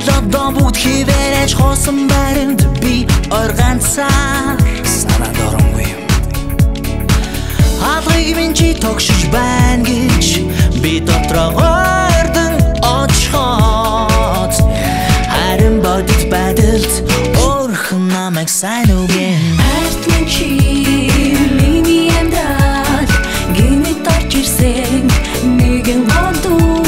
Гэтэл одоо бүгд хിവэрэж хоосон байранд би ор ганцаар санаанд оронгүй юм. Хаалгыг минь чи тогшиж байна гэж би дотроо ойрдон очиход харин бодит байдалд өөрхөн намайг сайн үгэн. Ард минь чи миний амьдрал гинэт орж ирсэн нэгэн гол дүр.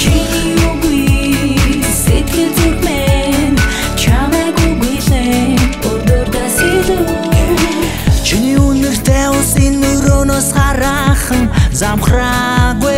Чиний үгүй сэтгэл зүрх минь чамайг үгүйлэн өдөрдөөс илүү. Чиний үнэртэй усын өрөөнөөс хараахан замхраагүй.